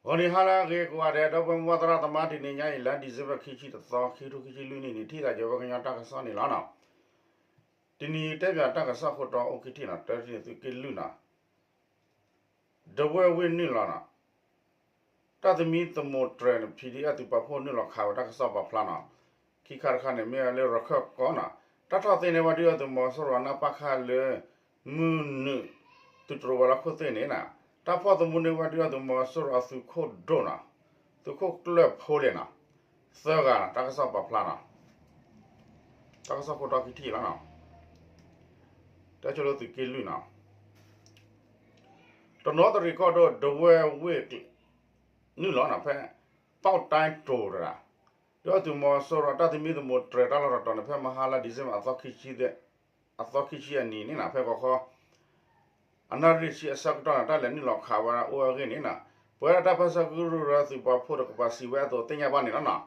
ဂီၤနံၤဟါလၢအဂ့ၤကိးဂၤဒဲး ဒီပုၢ်ဝဲၢ်မုၢ်သရၣ်သမါ တနံၤညါအံၤ လါ December ခံဆံတသီ ခံကထိခံဆံလွံၢ်နံၣ်န့ၣ် ထံၣ်သးယဝဲကညီတၢ်ကစီၣ်န့ၣ်လီၤနီၤ. တနံၤတဲပၠးတၢ်ကစီၣ်ခိၣ်တီအိၣ်ခံထံၣ်နီၤ တထံၣ်န့ၣ်သုးက့လွံၢ်နီၤ ဒဝဲၢ်ဝ့ၢ်နုာ်လီၤနီၤ တၢ်သမံသမိးတြဲၤန့ၣ် ဖံဒံအသုးပာ်ဖှိၣ်နုာ်လီၤခးဝဲတၢ်ကစီၣ်ပာ်ဖျါနီၤ. ခံခါတခါန့ၣ် မ့ၢ်ဝဲလၢရခၢၣ်ကီၢ်နီၤ တၢ်ထီၣ်သ့န့ၢ်ဝဲဒုၣ်ဒါသုးမီၤစိရိၤအနၢ်ပၢၢ်ခၣ်လၢ မုၢ်နုာ် သုးတြိၤဝဲၤလီၢ်ခိၣ်သ့ၣ်န့ၣ်နီၤ တၢ်ဖီၣ်သမူန့ၢ်ဝဲဒုၣ်ဒါသုးမီၤစိရိၤအသုးခိၣ်ဒိၣ်နီၤ သုးခိၣ်ကျၢၢ်ဖိလဲၣ်နီၤ သၢဂၤနီၤ တၢ်ကစီၣ်ပာ်ဖျါနီၤ တၢ်ကစီၣ်ခိၣ်တီခံထံၣ်လီၤနီၤ တဲဆိလၢသုးက့လွံၢ်နီၤ တနီသရံၣ်ကီၢ်ဒိၣ် ဒဝဲၢ်ဝ့ၢ် နုာ်လီၤနီၤ ဖဲ ပီၣ်တဲတိၤတဂၤ ဒုၣ်ဒါသုးမီၤစိရိၤတၢ်သမံသမိးတြဲၤတၢ်လီၢ်တတီၤန့ၣ် ဖဲမဟါလါ December အသီခံဆံအနံၤန့ၣ်နီၤ ဖဲကီၢ်ခီ အနၣ်ရံၣ်ဆံအဆၢကတီၢ်န့ၣ် တၢ်လဲၤနုာ်လီၤခးဝဲဒၣ်အိၣ်ဝဲအဂ့ၢ်န့ၣ်နီၤ ပဝဲဒၣ်တၢ်ပၢဆှၢကရူၢ်ရၢသုးပာ်ဖှိၣ်တကပၤစံးဝဲအသိးသ့ၣ်ညါဘၣ်န့ၣ်လီၤနီၤ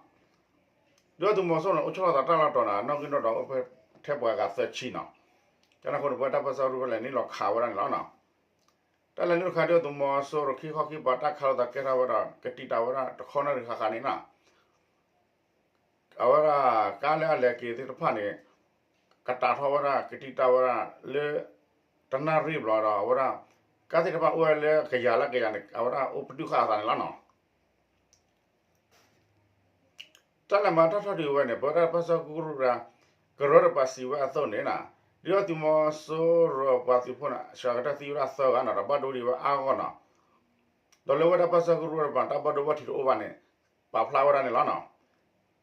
ဒုၣ်ဒါသုးမီၤစိရိၤန့ၣ် အိၣ်ဆီလီၤသးတၢ်လီၢ်တတီၤန့ၣ် အနီၣ်ဂံၢ်နီၣ်ဒွးအိၣ်ဖဲထဲပှၤဂၤသၢဆံနီၤ ကန့ၣ်အဃိန့ၣ် ပဝဲတၢ်ပၢဆှၢကရူၢ်ဖဲလဲၤနုာ်လီၤခးဝဲဒၣ်န့ၣ်လီၤနီၤ တၢ်လဲၤနုာ်လီၤခးဒုၣ်ဒါသုးမီၤစိရိၤခံခီခံပၤတၢ်ခးလိာ်သးကဲထီၣ်ဝဲဒီး ကတံာ်တာ်ဝဲဒၣ်တခီနၣ်ရံၣ်ဃၣ်ဃၣ်န့ၣ်နီၤ အဝဲဒၣ်ကါလၢအလဲၤက့ၤသ့ၣ်တဖၣ်န့ၣ် ကတံာ်ထီၣ်ဝဲဒၣ် ကတံာ်တာ်ဝဲဒၣ်လၢ တနၣ်ရံၣ်ဘျီဒီး အဝဲဒၣ် ကါသ့ၣ်တဖၣ်အိၣ်ဝဲလၢကယၤလၢကယၤန့ၣ် အဝဲဒၣ်အိၣ်ပဒုၣ်ဃာ်အသးန့ၣ်လီၤနီၤ တၢ်လဲၤမၤတၢ်ထီၣ်ဒုးဝဲန့ၣ် ပဝဲဒၣ်တၢ်ပၢဆှၢကရူၢ်ရၢ ကရၢတကပၤစံးဝဲအသိးန့ၣ်နီၤ ဒုၣ်ဒါသုးမီၤစိရိၤပှၤသုးဖိန့ၣ် စှၤကတၢၢ်သံဝဲဒၣ်သၢဂၤနီၤ ဒီးဘၣ်ဒိဒံးဝဲအါဂီၢ်နီၤ ဒီးလၢဝဲဒၣ်ပၢဆှၢကရူၢ်တကပၤ တၢ်ဘၣ်ဒိဘၣ်ထံးတအိၣ်ဘၣ်န့ၣ် ပာ်ဖျါဝဲဒၣ်န့ၣ်လီၤနီၤ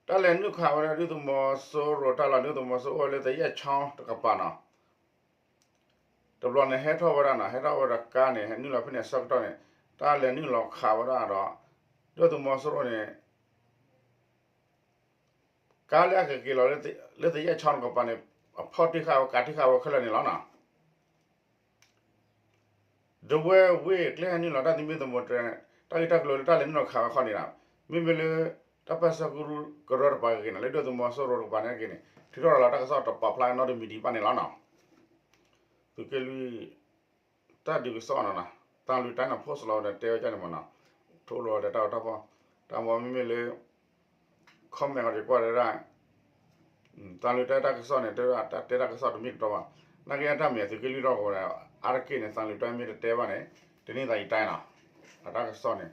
တၢ်လဲၤနုာ်ခးဝဲဒၣ်ဒုၣ်ဒါသုးမီၤစိရိၤတၢ်လီၢ် ဒုၣ်ဒါသုးမီၤစိရိၤအိၣ်ဝဲလၢသယဲၢ်ချီတကပၤနီၤ တဘျီန့ၣ်ဟဲထီၣ်ဝဲဒၣ်နီၤ ဟဲထီၣ်ဝဲဒီးကါန့ၣ် ဟဲနုာ်လီၤဖဲန့ၣ်အဆၢကတီၢ်န့ၣ် တၢ်လဲၤနုာ်လီၤခးဝဲဒၣ်ဒီး ဒုၣ်ဒါသုးမီၤစိရိၤန့ၣ် ကါလၢအကက့ၤလီၤလၢသယဲၢ်ချီတကပၤန့ၣ် အဖီၣ်တံၢ်ဃာ်ဝဲကးတံၢ်ဃာ်ဝဲခဲလၢာ်န့ၣ်လီၤနီၤ ဒဝဲၢ်ဝ့ၢ်ကျဲဟဲနုာ်လီၤတၢ်သမံသမိးတြဲၤ တၢ်ဂ့ၢ်တၢ်ကျိၤလၢတၢ်လဲၤနုာ်လီၤခးဝဲခီန့ၣ်ဒီး မ့မ့ၢ်လၢ တၢ်ပၢဆှၢကရူၢ်ကရၢတကပၤက့ၤနီၤ လၢဒုၣ်ဒါသုးမီၤစိရိၤတကပၤန့ၣ်က့ၤန့ၣ် ထုးထီၣ်ရၤလီၤတၢ်ကစီၣ်တပာ်ဖျါနီတမံၤဒံးဘၣ်န့ၣ်လီၤနီၤ သုးက့လွံၢ် တၢ်ဒုးကစီၣ်နီၤ သံလွံၢ်တၢ်န့ၣ် post လီၤဝဲဒီးတဲဝဲဒ်န့ၣ်မ့ၢ်နီၤ ထိလိာ်ဝဲဒီးတၢ်အီၣ်တၢ်ဖီ တၢ်မ့ၢ်မ့မ့ၢ်လၢ comment အီၤဒံးကွၢ်ဒၣ် သံလွံၢ်တၢ်တၢ်ကစီၣ်န့ၣ် တဲဝဲဒၣ်တၢ်တဲတၢ်ကစီၣ်တမ့ၢ်တတီဘၣ် နာ်က့အတၢ်မ့ၢ်သုးက့လွံၢ်ထီၣ်ကဝဲၤန့ၣ် အါတက့ၢ်န့ၣ် သံလွံၢ်တၢ်မ့ၢ်တတဲဘၣ်န့ၣ် တန့ၢ်သးယံာ်တၢ်နီၤ အတၢ်ကစီၣ်န့ၣ်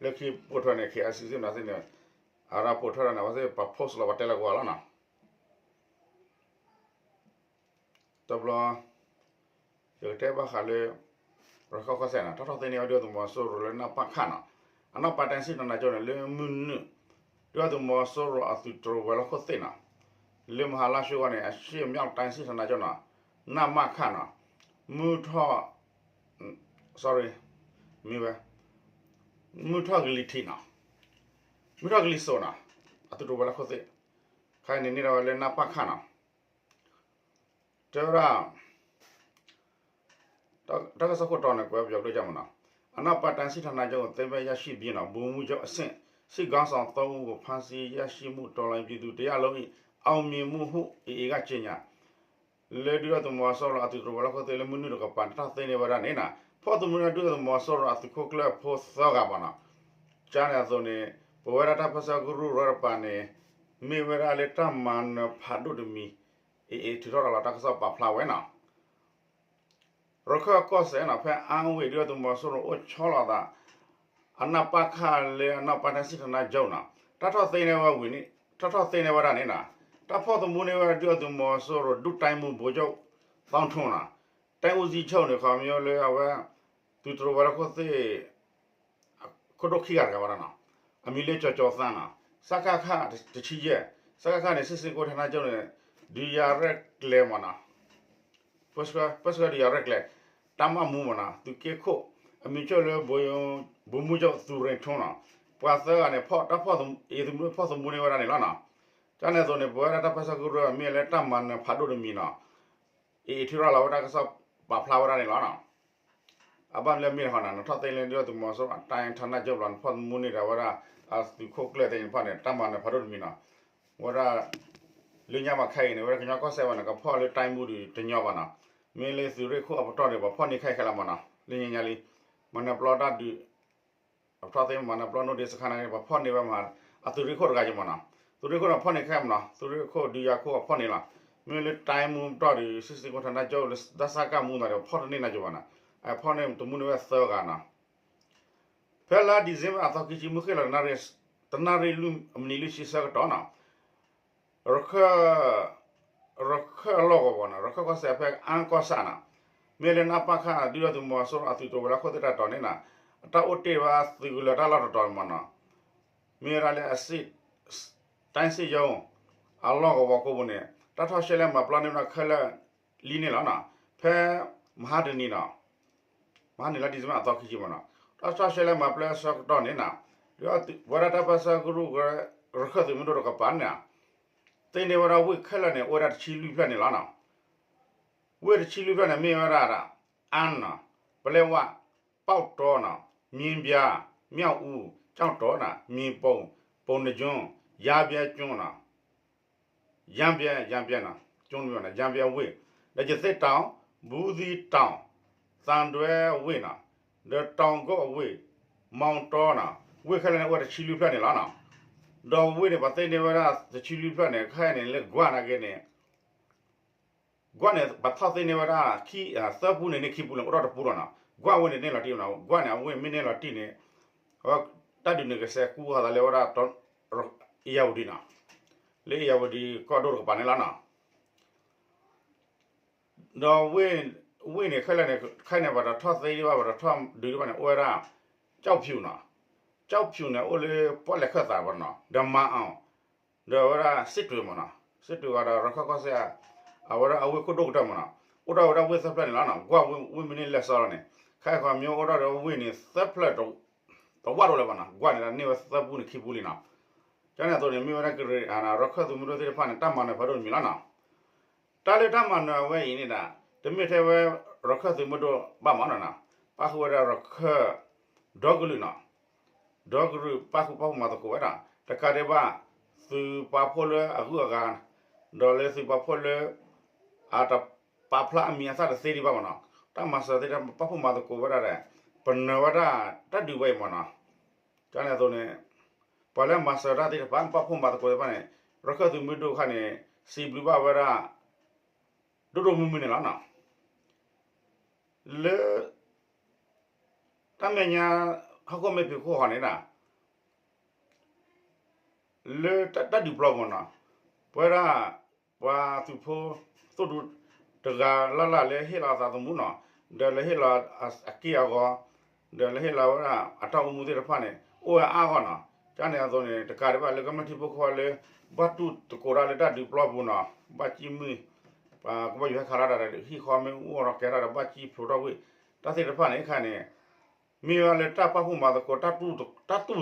လၢခံပိာ်ထွဲန့ၣ် KIC သ့ၣ်မနုၤသ့ၣ်န့ၣ် အတၢ်ပိာ်ထွဲဒီးန့ၣ် အဝဲသ့ၣ်ပာ် post လီၤပာ်တဲလီၤကဝီၤလီၤနီၤ တဘျီ ယကတဲဘၣ်ဃးလၢ ရခၢၣ်ကီၢ်စဲၣ်နီၤ တၢ်ထီၣ်သ့န့ၢ်ဝဲဒုၣ်ဒါသုးမီၤစိရိၤလၢနၢ်ပၢ်ခၣ်နီၤ အနီၢ်ပၢ်တၢ်စံၣ်ထီၣ်နါကၠိန့ၣ် လၢမုၢ်နုာ် ဒုၣ်ဒါသုးမီၤစိရိၤအသုးတြိၤဝဲၤလီၢ်ခိၣ်သ့ၣ်နီၤ လၢမဟါလါၡိဂီၢ်န့ၣ် အရှေ့မြောက်တိုင်းစစ်ဌာနချုပ်နီၤ နၢ်မၢ်ခၣ်နီၤ မုၢ်ထီၣ် sorry မ့ၢ်ဝဲ မုၢ်ထီၣ်ကလံၤထံးနီၤ မုၢ်ထီၣ်ကလံၤစိးနီၤ အသုးတြိၤဝဲၤလီၢ်ခိၣ်သ့ၣ် ခါအံၤန့ၣ်န့ၢ်ဒၣ်ဝဲလၢနၢ်ပၢ်ခၣ်နီၤ တဲဝဲဒၣ် တၢ်ကစီၣ်ခိၣ်တီန့ၣ် ကွဲးပယီၤကျိာ်မ့ၢ်နီၤ အနီၢ်ပၢ်တၢ်စံၣ်ထီၣ်နါကၠိသိမ်းပိုက်ဆံယၢ်ရှံဘံနီၤ ဗိုလ်မှူးချုပ်အဆင့် စစ်ခေါင်းဆောင်သုံးဦးကို ဖမ်းဆီးရရှိမှု တော်လှန်ရေးပြည်သူတစ်ရပ်လုံး၏ အောင်မြင်မှုဟု AA ကကြေညာ လၢဒုၣ်ဒါသုးမီၤစိရိၤအသုးတြိၤဝဲၤလီၢ်ခိၣ်သ့ၣ်လၢမုၢ်နုာ်တကပၤန့ၣ် ထီၣ်သ့န့ၢ်ဝဲဒၣ်န့ၣ်နီၤ ဖီၣ်သမူန့ၢ်ဒုၣ်ဒါသုးမီၤစိရိၤအသုးခိၣ်ကျၢၢ်ဖိသၢဂၤဘၣ်နီၤ ကန့ၣ်အသိးန့ၣ် ပဝဲဒၣ်တၢ်ပၢဆှၢကရူၢ်ရၢတကပၤန့ၣ် မ့ၢ်ဝဲဒၣ်လၢတၢ်မၤနၢၤဖးဒိၣ်တမံၤ AA ထုးထီၣ်ရၤလီၤတၢ်ကစီၣ်ပာ်ဖျါဝဲနီၤ ရခၢၣ်ကီၢ်စဲၣ်နီၤ ဖဲအါဝ့ၢ်ဒုၣ်ဒါသုးမီၤစိရိၤအိၣ်ဆီလီၤသး အနၢ်ပၢ်ခၣ်လၢအနီၢ်ပၢ်တၢ်စံၣ်ထီၣ်နါကၠိနီၤ တၢ်ထီၣ်သ့န့ၢ်ဝဲဝံၤန့ၣ် တၢ်ထီၣ်သ့န့ၢ်ဝဲဒၣ်န့ၣ်နီၤ တၢ်ဖီၣ်သမူန့ၢ်ဝဲဒုၣ်ဒါသုးမီၤစိရိၤ ဒုတိုင်းမှူး ဗိုလ်ချုပ်သောင်းထွန်းနီၤ တိုင်းဦးစီးချုပ်န့ၣ် ခီမ့ၢ်လၢအဝဲ သုးတြိၤဝဲၤလီၢ်ခိၣ်သ့ၣ် ခိၣ်ဒိၣ်ခံဂၤတဂၤဝဲဒၣ်နီၤ အမံၤလၢကၠီၤကၠီၤသန်းနီၤ စကခ တဆံယဲၢ် စကခ န့ၣ် စစ်ဆင်ရေးဌာနချုပ်န့ၣ် ဒုးယၤရဲၣ်ကျဲၤမ့ၢ်နီၤ ပၢဆှၢဒုးယၤရဲၣ်ကျဲၤ တပ်မမှူးမ့ၢ်နီၤ သုးက့ခိၣ် အမံၤဆိၣ်လၢ ဗိုလ်မှူးချုပ် သူရိန်ထွန်းနီၤ ပှၤသၢဂၤန့ၣ် ဖီၣ်တၢ်ဖီၣ်သမူ AA ဖီၣ်သမူန့ၢ်ဝဲဒၣ်န့ၣ်လီၤနီၤ ကန့ၣ်အသိးန့ၣ် ပဝဲဒၣ်တၢ်ပၢဆှၢကရူၢ်မ့ၢ်လၢတၢ်မၤနၢၤဖးဒိၣ်တမံၤနီၤ AA ထုးထီၣ်လီၤဝဲတၢ်ကစီၣ်ပာ်ဖျါဝဲဒၣ်န့ၣ်လီၤနီၤ အဘၣ်မနုၤလဲၣ်မ့ၢ်တခီနီၤ နထီၣ်သ့လၢဒုၣ်ဒါသုးမီၤစိရိၤအတၢ်ထးနါကၠိဘျီ နဖီၣ်သမူန့ၢ်ဒၣ်ဝဲဒၣ် အသုးခိၣ်ကျၢၢ်သ့ၣ်တဖၣ်န့ၣ် တၢ်မၤနၢၤဖးဒိၣ်တမံၤနီၤ ဝဲဒၣ် လၢညါဘၣ်ခဲအံၤန့ၣ် ဝဲဒၣ်ကညီကီၢ်စဲၣ်ဘၣ်န့ၣ် ကဖီၣ်လၢတိုင်းမှူးဒုးတညီဘၣ်နီၤ မ့ၢ်လၢသုးရ့ၣ်ခိၣ်အပတီၢ်န့ၣ် ပှၤဖီၣ်န့ၢ်ခဲအံၤခဲလၢာ်မ့ၢ်နီၤ လၢညါညါလံ မၤနၢၤပျီတၢ်ဒုး ပထီၣ်သ့မးနီၤ ပျီနိဒ့စခါန့ၣ် ပဖီၣ်န့ၢ်ဝဲမး အသုးရ့ၣ်ခိၣ်တဂၤယမးနီၤ သုးရ့ၣ်ခိၣ်န့ၣ်ဖီၣ်န့ၢ်ခဲမးနီၤ သုးရ့ၣ်ခိၣ်ဒုးယၤခိၣ်အဖီၣ်န့ၢ်လီၤ မ့ၢ်လၢ တိုင်းမှူး ပတီၢ်ဒီး စစ်ဆင်ရေး ဌာနချုပ် လၢ ဒစက မှူး သးဒီး ဖီၣ်တန့ၢ်နီၤယမးနီၤ အဖီၣ်န့ၢ်တမူန့ၢ်ဝဲသၢဂၤနီၤ ဖဲလါ December အသီခံဆံ မုၢ်ဃ့ၢ်လီၤတနၣ်ရံၣ် တနၣ်ရံၣ်လွံၢ်မံးနံးလွံၢ်ဆံဆၢကတီၢ်နီၤ ရခၢၣ် ရခၢၣ်အလီၢ်ကဝီၤနီၤ ရခၢၣ်ကီၢ်စဲၣ်ဖဲအါကီၢ်ဆၣ်နီၤ မ့ၢ်လၢ နပခ ဒုၣ်ဒါသုးမီၤစိရိၤအသုးတဝဲၤလီၢ်ခိၣ်သ့ၣ်တၢ်တီၤန့ၣ်နီၤ အတၢ်အိၣ်တ့ၢ်ဝဲသုးကလၢၤတၢ်လီၢ်တတီၤမးနီၤ မ့ၢ်ဝဲဒၣ်လၢအစ့ၣ် တိုင်းစစ်ရုံး အလီၢ်ကဝီၤကိးပူၤန့ၣ် တၢ်ထီၣ်ရှဲလဲၣ်မၤပျီန့ၢ်ဝဲဒၣ်ခဲလၢာ်လံန့ၣ်လီၤနီၤ ဖဲမဟါတနံၤနီၤ မဟါန့ၣ်လါ December အသီခံဆံမးနီၤ တၢ်ထီၣ်ရှဲလဲၣ်မၤပျီဆၢကတီၢ်န့ၣ်နီၤ ပဝဲဒၣ်တၢ်ပၢဆှၢကရူၢ် ရခၢၣ်သုးမုၢ်ဒိၣ်တကပၤန့ၣ် သ့န့ၢ်ဝဲဒၣ်ဝ့ၢ်ခဲလၢာ်န့ၣ် အိၣ်ဝဲဒၣ်တဆံလွံၢ်ဖျၢၣ်န့ၣ်လီၤနီၤ ဝ့ၢ်တဆံလွံၢ်ဖျၢၣ်န့ၣ် မ့ၢ်ဝဲဒၣ် အမ်းနီၤ ပလဲဝါ ပေါက်တောနီၤ မင်းပြား မြောက်ဦး ကျောက်တော်နီၤ မြေပုံ ပုဏ္ဏားကျွန်း ရမ်းဗြဲကျွန်းနီၤ ရမ်းဗြဲ ရမ်းဗြဲနီၤ ကျွန်း ရမ်းဗြဲဝ့ၢ် ဒီး ရသေ့တောင် ဘူးသီးတောင် သံတွဲဝ့ၢ်နီၤ ဒီး တောင်ကုတ်အဝ့ၢ် မောင်တောနီၤ ဝ့ၢ်ခဲလၢာ်န့ၣ် အိၣ်ဝဲတဆံလွံၢ်ဖျၢၣ်န့ၣ်လီၤနီၤ ဒီးဝ့ၢ်န့ၣ် ပှၤသ့န့ၢ်ဝဲဒၣ်တဆံလွံၢ်ဖျၢၣ်န့ၣ် ခဲအံၤန့ၣ် လၢကွၢ်နာ်က့န့ၣ် ကွၢ်န့ၣ် ပှၤထီၣ်သ့န့ၢ်ဝဲဒၣ် သၢပူန့ၣ်န့ၢ်ခံပူလီၤ အိၣ်ထီၣ်တပူလီၤနီၤ ကွၢ်ဝ့ၢ်န့ၣ်န့ၢ်လီၤတံၢ်နီၤ ကွၢ်န့ၣ် အဝ့ၢ်မ့ၢ်န့ၢ်လီၤတံၢ်န့ၣ် အဝဲတၢ်ဒုးန့ၣ်ကစဲးကူအသးလၢဝဲဒၣ် အ့ၣ်ယၣ်ဝတံၤနီၤ လၢအ့ၣ်ယၣ်ဝတံၤကီၢ်ဒိၣ်တကပၤန့ၣ်လီၤနီၤ ဒီးဝ့ၢ်န့ၣ်ခဲလၢာ်န့ၣ် ခဲအံၤန့ၣ် ပှၤတထီၣ်သ့ဒံးဘၣ် ပှၤတထီၣ်ဒုးဒံးဘၣ်န့ၣ် အိၣ်ဝဲဒၣ် ကျောက်ဖြူနီၤ ကျောက်ဖြူန့ၣ် အိၣ်လၢပီၣ်လဲၣ်ခၢၣ်သးဘၣ်နီၤ ဒီး မၤအီၤ ဒီးဝဲဒၣ် စစ်တွေမးနီၤ စစ်တွေကဒီး ရခၢၣ်ကီၢ်စဲၣ် အဝဲဒၣ်အဝ့ၢ်ခိၣ်ဒိၣ်ကတၢၢ်မးနီၤ အိၣ်ထီၣ်ဝဲဒၣ်ဝ့ၢ်သၢဖျၢၣ်န့ၣ်လီၤနီၤ ကွၢ်ဝ့ၢ်မ့ၢ်န့ၢ်လဲၤစီလီၤန့ၣ် ခဲအံၤခီမ့ၢ်အိၣ်ထီၣ်ဒီးဝ့ၢ်န့ၣ် သၢဖျၢၣ် တဝၢ်ဒိၣ်လၢၤဘၣ်နီၤ ကွၢ်န့ၣ်ဒီးန့ၢ်ဝဲသၢပူန့ၣ်ခံပူလံနီၤ ကန့ၣ်အသိးန့ၣ် မ့ၢ်ဝဲဒၣ်ကရ့ ရခၢၣ်သုးမုၢ်ဒိၣ်သ့ၣ်တဖၣ်န့ၣ် တၢ်မၤနၢၤဖးဒိၣ်တမံၤလီၤနီၤ တၢ်လၢတၢ်မၤနၢၤအဝဲအံၤန့ၣ်ဒီး တမ့ၢ်ထဲဝဲ ရခၢၣ်သုးမုၢ်ဒိၣ်ဘၣ်မးနီၤနီၤ ပၣ်ဃုာ်ဝဲဒၣ်ရခၢၣ် ဒီကလုာ်နီၤ ဒီကလုာ်ပၣ်ဃုာ်ပၣ်ဖှိၣ်မၤသကိးဝဲဒၣ် တကးဒံးဘၣ် သုးပာ်ဖှိၣ်လၢအဂုၤအဂၤ ဒီးလၢသုးပာ်ဖှိၣ်လၢ အတပာ်ဖျါအမံၤအသၣ်တသ့ဒံးဘၣ်မးနီၤ တၢ်မၤစၢၤသ့ၣ်တဖၣ်ပၣ်ဖှိၣ်မၤသကိးဝဲဒၣ်ဒီး ပနၢၤဝဲဒၣ်တၢ်ဒုးဝဲအံၤမးနီၤ ကန့ၣ်အသိးန့ၣ် ပှၤလၢမၤစၢၤတၢ်သ့ၣ်တဖၣ် ပၣ်ဖှိၣ်မၤသကိးသ့ၣ်တဖၣ်န့ၣ် ရခၢၣ်သုးမုၢ်ဒိၣ်ခါန့ၣ် စံးဘျုးဘၣ်ဝဲဒၣ် ဒိၣ်ဒိၣ်မုၢ်မုၢ်န့ၣ်လီၤနီၤ လၢ တၢ်မဲာ်ညါ ဟီၣ်ခိၣ်မဲာ်ဖံးခိၣ်ဟီၣ်န့ၣ်ဒၣ် လၢတၢ်ဒုးပျီပူၤနီၤ ပဝဲဒၣ် ပှၤသုးဖိ သိၣ်ဒူ တဂၤလၢ်လၢ်လၢဟ့ၣ်လီၤအသးသမူနီၤ ဒီးလၢဟ့ၣ်လီၤအက့ၢ်အဂီၤ ဒီးလၢဟ့ၣ်လီၤဝဲဒၣ်အတၢ်အိၣ်မူသ့ၣ်တဖၣ်န့ၣ် အိၣ်ဝဲအါဂီၢ်နီၤ ကန့ၣ်အသိးန့ၣ် တကးဒံးဘၣ်လၢကမျၢၢ်ထံဖိကီၢ်ဖိလၢ ဘၣ်တူၢ်သကိးတၢ်လၢတၢ်ဒုးပျီပူၤနီၤ ဘၣ်ကံၣ်မုၢ် ပှၤကဘၣ်ယိၤဟဲခးတၢ်ဒီး ဟံၣ်ဃီမ့ၢ်အိၣ်ဒီးကဲထီၣ်ဒီး ဘၣ်ကံၣ်ဖျိးထီၣ်ကွံာ် တၢ်သ့ၣ်တဖၣ်န့ၣ်ခါန့ၣ် မ့ၢ်ဝဲလၢတၢ်ပၣ်ဖှိၣ်မၤသကိး တၢ်တူၢ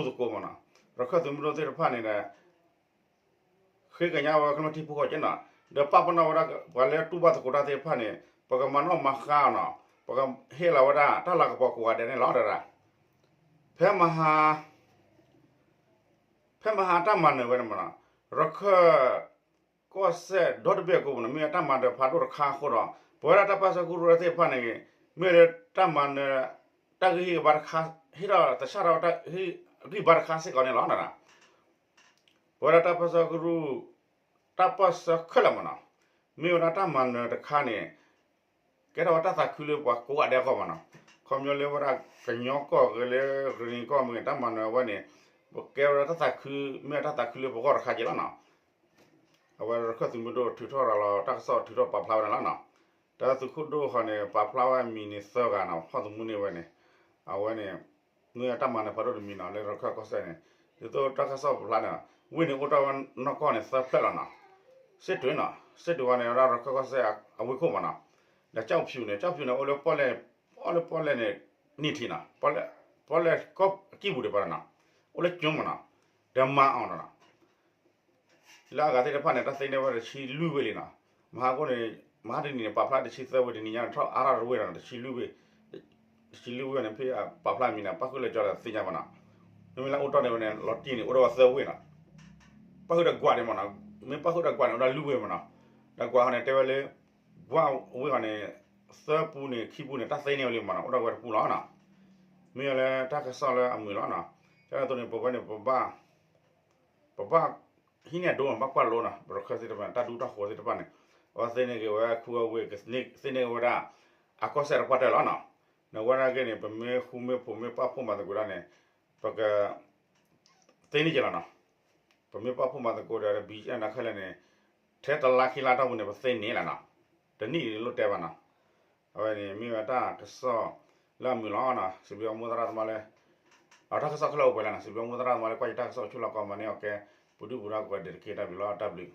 ်သကိးမးနီၤ ရခၢၣ်သုးမုၢ်ဒိၣ်သ့ၣ်တဖၣ်န့ၣ်ဒီး ဃ့ကညးဝဲကမျၢၢ်ထံဖိကီၢ်ဖိနီၤ ဒီးပာ်ပနီၣ်ဝဲဒၣ်ပှၤလၢတူၢ်ဘၣ်သကိးတၢ်သ့ၣ်တဖၣ်န့ၣ် ပကမၤနီၣ်မၤဃါအီၤနီၤ ပကဟ့ၣ်လီၤဝဲဒၣ်တၢ်လၤကပီၤကိးဂၤဒဲးန့ၣ်လီၤ တဒၣ် ဖဲမဟါ ဖဲမဟါတၢ်မၤနၢၤဝဲန့ၣ်မးနီၤ ရခၢၣ်ကီၢ်စဲၣ်ဒီတဘ့ၣ်အကိးပူၤန့ၣ် မ့ၢ်ဝဲတၢ်မၤနၢၤဖးဒိၣ်တခါအဃိဒီး ပဝဲဒၣ်တၢ်ပၢဆှၢကရူၢ်သ့ၣ်တဖၣ်န့ၣ် မ့ၢ်လၢတၢ်မၤနၢၤ တၢ်ဂံၢ်ဟ့ၣ်ဘါတခါ ဟ့ၣ်ထီၣ်တဆၣ်ထီၣ်ဝဲတၢ်ဂံၢ်ဘါတခါစ့ၢ်ကီးန့ၣ်လီၤ. ပဝဲဒၣ်တၢ်ပၢဆှၢကရူၢ် တၢ်ပၢဆှၢခဲလၢာ်မးနီၤ မ့ၢ်ဝဲဒၣ်တၢ်မၤနၢၤတခါန့ၣ် ကဲထီၣ်ဝဲတၢ်သးခုလၢပှၤကိးဂၤဒဲးအဂီၢ်မးနီၤ. ခီပညီလၢဝဲဒၣ်ကညီကီၢ်ဂ့ၤလၢရနံၤကီၢ်မ့ၢ်ဂ့ၤ တၢ်မၤနၢၤအဝဲန့ၣ် ကဲဝဲဒၣ်တၢ်သးခု မ့ၢ်ဝဲတၢ်သးခုလၢပဂီၢ်တခါက့ၤလီၤနီၤ. အဝဲရခၢၣ်သုးမုၢ်ဒိၣ်ထုးထီၣ်ရၤလီၤ တၢ်ကစီၣ်ထုးထီၣ်ပာ်ဖျါဝဲဒၣ်လီၤနီၤ. တၢ်သုးခိၣ်ဒိၣ်ဃီန့ၣ် ပာ်ဖျါဝဲအမံၤန့ၣ်သၢဂၤနီၤ ဖီၣ်သမူန့ၢ်ဝဲန့ၣ် အဝဲန့ၣ် မ့ၢ်တၢ်မၤနၢၤဖးဒိၣ်တမံၤနီၤ လၢရခၢၣ်ကီၢ်စဲၣ်န့ၣ် ဒ်သိးတၢ်ကစီၣ်ပာ်ဖျါန့ၣ် ဝ့ၢ်န့ၣ်အိၣ်ထီၣ်ဝဲနီၢ်ကီၢ်န့ၣ် သၢဖျၢၣ်လီၤနီၤ. စစ်တွေနီၤ စစ်တွေဝဲန့ၣ် ဝဲဒၣ်ရခၢၣ်ကီၢ်စဲၣ်အဝ့ၢ်ခိၣ်မးနီၤ. ဒီးကျောက်ဖြူန့ၣ် ကျောက်ဖြူန့ၣ် အိၣ်လၢပီၣ်လဲၣ် အိၣ်လၢပီၣ်လဲၣ်န့ၣ် နံၣ်ထံးနီၤ ပီၣ်လဲၣ်ကီၢ်ကံၢ်ပူၤဒံးဘၣ်နီၤ အိၣ်လၢကၠိမးနီၤ ဒီးမၤအီၤနီၤ လၢအဂၤသ့ၣ်တဖၣ်န့ၣ် တၢ်သ့န့ၢ်ဝဲတဆံလွံၢ်ဝ့ၢ်လံနီၤ. မဟါကိၣ်န့ၣ် မဟါတနံၤန့ၣ် ပာ်ဖျါတဆံသၢဝ့ၢ် တနံၤညါန့ၣ် ထီၣ်အါထီၣ်တဝ့ၢ်ဒီး တဆံလွံၢ်ဝ့ၢ် တဆံလွံၢ်ဝ့ၢ်န့ၣ် ဖဲပာ်ဖျါမံၤန့ၣ် ပၣ်ဃုာ်လၢကၠီဒီးသ့ၣ်ညါဘၣ်နီၤ. မ့မ့ၢ်လၢအိၣ်တီၢ်န့ၣ်ဝဲန့ၣ် လီၤတံၢ်န့ၣ် အိၣ်ဒီးဝဲသၢဝ့ၢ်နီၤ. ပၣ်ဃုာ်ဒီးကွးန့ၣ်မးနီၤ မ့ၢ်ပၣ်ဃုာ်ဒီးကွးန့ၣ် အိၣ်ဒီးလွံၢ်ဝ့ၢ်မးနီၤ. ဒီးကွးဃီန့ၣ် တဲဝဲလၢ ကွးဝ့ၢ်ဃီန့ၣ် သၢပူန့ၣ် ခံပူန့ၣ် တၢ်သ့န့ၢ်ဝဲလံမးနီၤ အိၣ်ဒီးဝဲတပူလီၤနီၤ. မ့ၢ်ဝဲလၢတၢ်ကစီၣ်လၢအမုာ်လီၤနီၤ. ကဲသိးန့ၣ် ပဝဲန့ၣ် ပဘၣ် ပဘၣ်ဟံးန့ၢ်အဒိမး ဘၣ်ကွၢ်လိနီၤ, ပရခၢၣ်သ့ၣ်တဖၣ်န့ၣ် တၢ်ဒူတၢ်ဃိးသ့ၣ်တဖၣ်န့ၣ် အဝဲသ့န့ၢ်က့ၤဝဲခူအဝ့ၢ် သ့န့ၢ်က့ၤဝဲဒၣ် အကီၢ်စဲၣ်တပှၢ်တၢၢ်လီၤနီၤ. နဝဲဒၣ်က့န့ၣ် ပမ့ၢ်ဃူမ့ၢ်ဖိးမ့ၢ်ပာ်ဖှိၣ်မၤသကိးတၢ်န့ၣ် ပက သ့န့ၢ်က့ၤလီၤနီၤ. ပမ့ၢ်ပာ်ဖှိၣ်မၤသကိးဒီး ဘံၣ်အဲၣ်နၤခဲလၢာ်န့ၣ် ထဲတလါခံလါတီၢ်ပူၤန့ၣ် ပသ့န့ၢ်လီၤနီၤ. တနံၣ်န့ၣ်လိၣ်တဲဘၣ်နီၤ. အဝဲန့ၣ်မ့ၢ်ဝဲတၢ်ကစီၣ်လၢအမုာ်လီၤနီၤ. စံးဘျုးမိၢ်သရၣ်သမါလၢ အတၢ်ကစီၣ်ခဲလၢာ်အိၣ်ပှဲၤလီၤနီၤ. စံးဘျုးမိၢ်သရၣ်သမါလၢ ကွၢ်ယတၢ်ကစီၣ်အိၣ်ဆူၣ်လီၤ comment န့ၢ်အီၤကဲ ပူၤဒုၣ်ပူၤဒါကိးဂၤဒဲးတက့ၢ်. တၢ်ဘျုးလီၤ. တၢ်ဘျုး